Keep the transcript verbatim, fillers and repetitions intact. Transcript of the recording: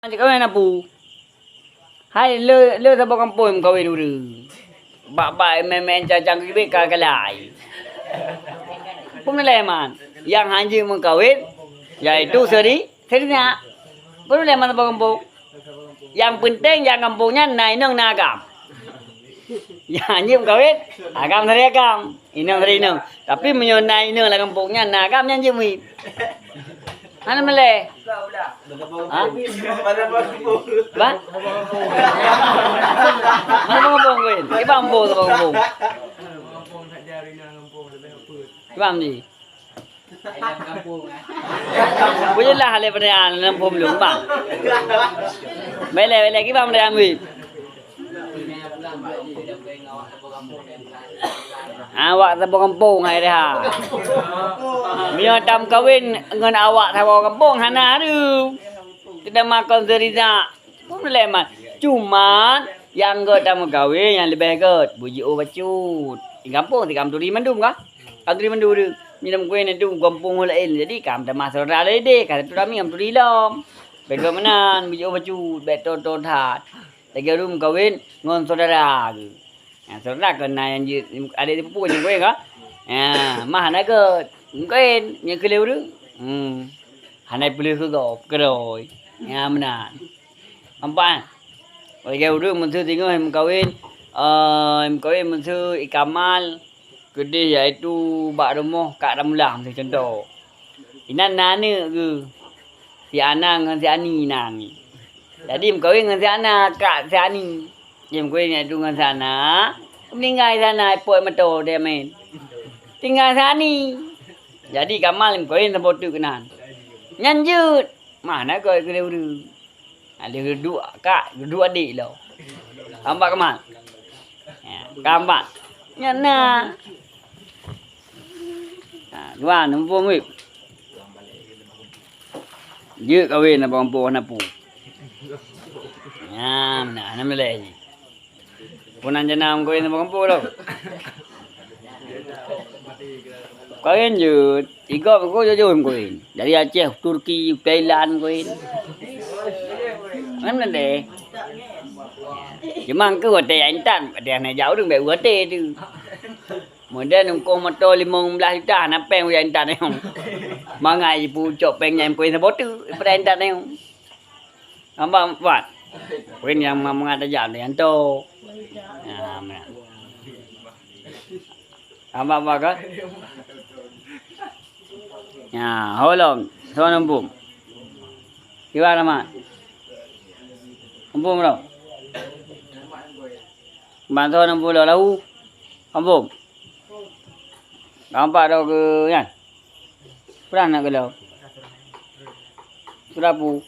Cit kawin na pu. Hai le, le saboh kampung meukawen ureueng. Bak-bak meumen cang-cang keubiet ka galai. Peue meulée man? Nyang hanjeuet meukawen, yaitu seuri-, seurinak. Peue meulée man saboh kampung? Nyang peunteng nyang kampung nyan na inong na agam. Nyang hanjeuet meukawen, agam seuri agam. Inong seuri inong. Tapi meunyoe na inong lam kampung nyan na agam nyan jeuet meuit. Hana meulée. Ha? Ba? Mana kampung kawin? Kiban kampung tu kampung. Kiban di. Bujelah lé peurenyaan lam kampung belum bang. Belé belé kiban peurenyaan wit. Awak saboh kampung hai dah. Meunyoe tameukawen ngon awak saboh kampung hana hareuem. Teudah makon seurinak. Pun leman. Cuman nyang gét tameukawen nyang leubeh gét bujiôh bacut. Di kampung si kam turi mandum ka? Kam turi mandum tu. Minum kuen itu kampung laén. Jadi kam tamah saudara lé deh. Ka satu rami kam turi lom. Bèk gét meunan bujiôh bacut. Bèk thon-thon that. Lagèe ureueng meukawen ngon syedara geuh. Ha, syedara kon na nyang jeuet adék sepupu nyang meukawen ka? Ha, mah hana gét. Meukawen nyang keu lé ureueng. Hmm. Hana peuleueh keu gob, keurôi. Ha, meunan. Nampak, eh? Lagèe ureueng meuseu singoh meukawen, eh, meukawen meuseu i Kamal, keudeh yaitu bak rumoh Kak Ramlah, meuseu cuntoh. Inan na aneuk geuh, si Ana ngon si Ani nan. Jadi meukawen ngon si Ana, kak si Ani. Jadi meukawen yaitu ngon si Ana, meuninggai si Ana, ipot meuto dia main. Tinggai si Ani. Jadi Kamal meukawen saboh teuk keunan. Nyan jeuet. Mana kau keu lé ureueng? Ha, lheueh geuduek kak, geuduek adék lom. Ka hambat Kamal? Ya, ka hambat. Nyan na. Ha, dua, muphom wéh. Jeuet kawen na bang po na pu. Nyan na, na meulée jih. Peunan jana meukawen sama kampung tu. Kawen jeuet, tiga peuko jujur meukawen. Dari Aceh, Turki, Thailand kawen. Kan deh. Cuma ke watèe intan, watèe hana jauh tu, baik watèe tu. Model nungkong moto lima belas juta, hana pèng uya intan nyang. Mangat jipucok pèng nyang meukawen saboh teuk, daripada intan nyang. Hamba empat. Poin nyang ma-, mangat tajam di anto. Ya, mana? Hamba empat kan? Ya, holong. Soal numpuk. Kiban amat. Numpuk berapa? Bantuan enam puluh lahu. Kampung. Gampang dah ke nyan. Pernah nak gelau. Serapu.